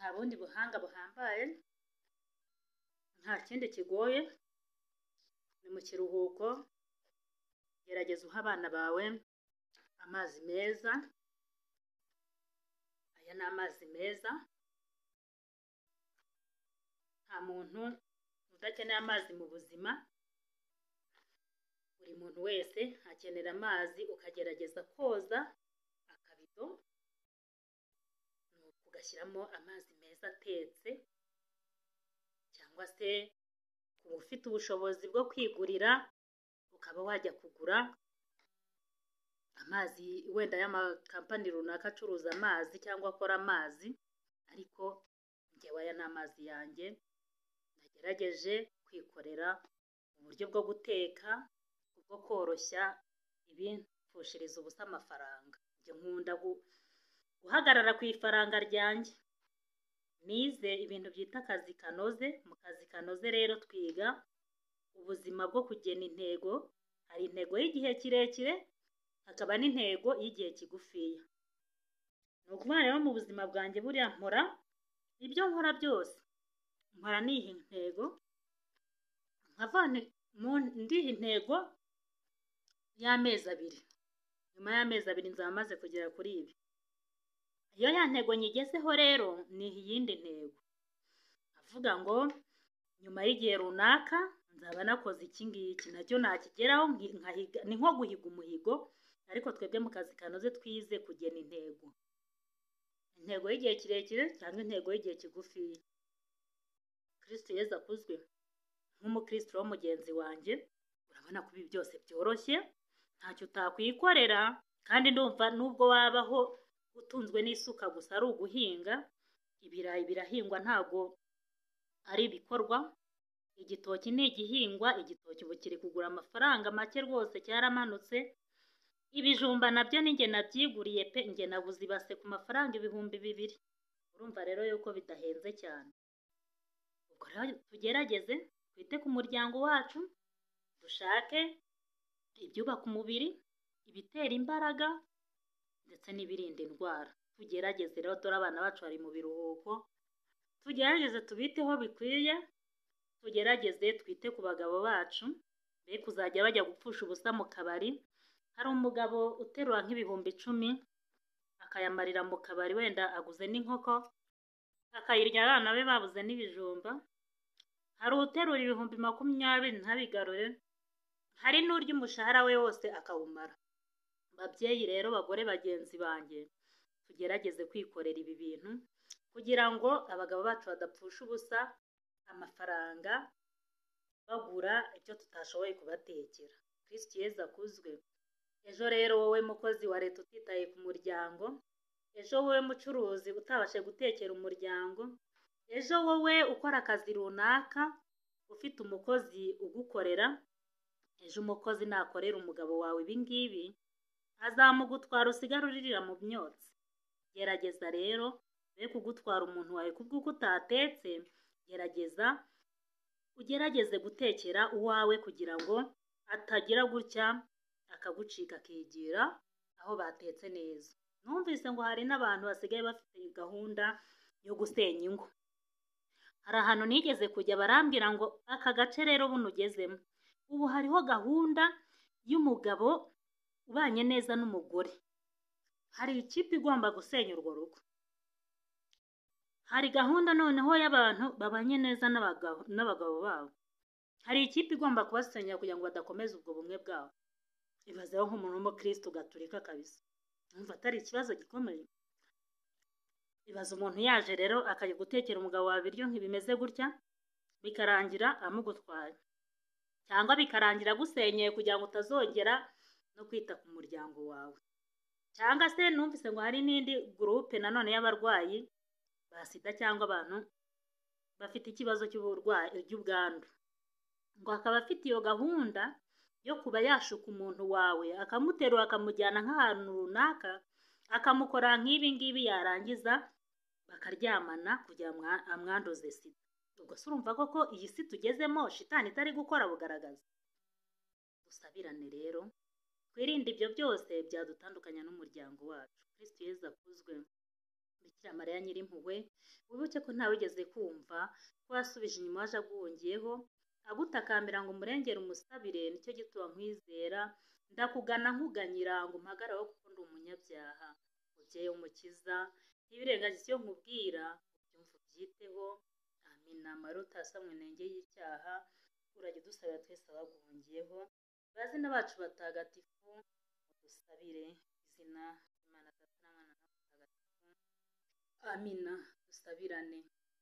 Nta bundi buhanga buhambaye, nta kindi kigoye, ni mu kiruhuko. Gerageza uha abana bawe amazi meza. Aya ni amazi meza, nta muntu udakeneye amazi mu buzima. Buri muntu wese akenera amazi. Ukagerageza koza akabido, ugashyiramo amazi meza atetse, cyangwa se kuba ufite ubushobozi bwo kwigurira ukaba wajya kugura amazi wenda y'amakampani runaka acuruza amazi cyangwa akora amazi, ariko njyewe aya ni amazi yanjye nagerageje kwikorera uburyo bwo guteka, bwo koroshya ibimfushiriza ubusa amafaranga. Njye nkunda guhagarara ku ifaranga ryanjye. Nize ibintu byita akazi kanoze. Mu kazi kanoze rero twiga ubuzima bwo kugena intego. Hari intego y'igihe kirekire, hakaba n'intego y'igihe kigufiya. Ni ukuvuga rero mu buzima bwanjye buriya nkora ibyo nkora byose, nkora niha intego, nkava ndiha intego y'amezi 2. Nyuma y'amezi 2 nzaba maze kugera kuri ibi. Iyo ya ntego nyigezeho rero niha iyindi ntego, avuga ngo nyuma y'igihe runaka nzaba nakoze iki ngiki, nacyo nakigeraho nkahiga. Ni nko guhiga umuhigo, ariko twebwe mu kazi kanoze twize kugena intego, intego y'igihe kirekire cyangwa intego y'igihe kigufiya. Kristo Yezu akuzwe. Nk'umukristo wo mugenzi wanjye, urabona ko ibi byose byoroshye, ntacyo utakwikorera. Kandi ndumva nubwo wabaho utunzwe n'isuka gusa ari uguhinga, ibirayi birahingwa ntago ari ibikorwa. Igitoki ni igihingwa, igitoki ubu kiri kugura amafaranga make rwose, cyaramanutse. Ibijumba nabyo ni njye nabyiguriye pe, njye naguze ibase ku mafaranga 2000. Urumva rero yuko bidahenze cyane. Ubwo rero tugerageze twite ku muryango wacu, dushake ibyubaka umubiri, ibitera imbaraga ndetse n'ibirinda indwara. Tugerageze rero, dore abana bacu bari mu biruhuko, tugerageze tubiteho bikwiye, tugerageze twite ku bagabo bacu, be kuzajya bajya gupfusha ubusa mu kabari. Hari umugabo uterura nk'ibihumbi 10 akayamarira mu kabari, wenda aguze n'inkoko akayirya abana be babuze n'ibijumba. Hari uterura 20,000 ntabigarure, hari n'urya umushahara we wose akawumara. Babyeyi rero, bagore bagenzi banjye, tugerageze kwikorera ibi bintu kugira ngo abagabo bacu badapfusha ubusa amafaranga bagura ibyo tutashoboye kubatekera. Kristo Yezu akuzwe. Ejo rero wowe mukozi wa leta utitaye ku muryango, ejo wowe mucuruzi utabashe gutekera umuryango, ejo wowe ukora akazi runaka ufite umukozi ugukorera, ejo umukozi nakorera umugabo wawe ibi ngibi azamugutwara usigare uririra mu myotsi. Gerageza rero be kugutwara umuntu wawe kubw'uko utatetse, gerageza ugerageze gutekera uwawe kugira ngo atagira gutya akagucika akigira aho batetse neza. Numvise ngo hari n'abantu basigaye bafite gahunda yo gusenya ingo. Hari ahantu nigeze kujya barambwira ngo aka gace rero buno ugezemo, ubu hariho gahunda y'umugabo ubanye neza n'umugore, hari ikipe igomba gusenya urwo rugo. Hari gahunda noneho y'abantu babanye neza n'abagabo babo, hari ikipe igomba kubasenya kugira ngo badakomeza ubwo bumwe bwabo. Ibazeho nk'umuntu w'umukristo gaturika kabisa, numva atari ikibazo gikomeye. Ibaze umuntu yaje rero akajya gutekera umugabo wawe ibiryo nk'ibimeze gutya, bikarangira amugutwaye, cyangwa bikarangira agusenyeye kugira ngo utazongera no kwita ku muryango wawe. Cyangwa se numvise ngo hari n'indi gurupe nanone y'abarwayi ba sida cyangwa abantu bafite ikibazo cy'uburwayi cy'ubwandu, ngo akaba afite iyo gahunda yo kuba yashuka umuntu wawe akamuterura akamujyana nk'ahantu runaka akamukora nk'ibi ngibi, yarangiza bakaryamana kugira ngo amwanduze sida. Ubwo se urumva koko iyi si tugezemo shitani itari gukora bugaragaza? Dusabirane rero twirinde ibyo byose byadutandukanya n'umuryango wacu. Kristo Yezu akuzwe. Bikira Mariya Nyirimpuhwe, wibuke ko ntawigeze kumva ko wasubije inyuma waje aguhungiyeho, agutakambira ngo umurengere umusabire, nicyo gituma nkwizera, ndakugana nkuganyira ngo umpagarareho kuko ndi umunyabyaha. Mubyeyi w'Umukiza, ntiwirengagize icyo nkubwira, ubyumve ubyiteho. Amina. Mariya utasamwe inenge y'icyaha, urajya udusabira twese abaguhungiyeho, bazina bacu batagatifu, udusabire. Izina Imana Data na Mwana na Mutagatifu. Amina. Dusabirane.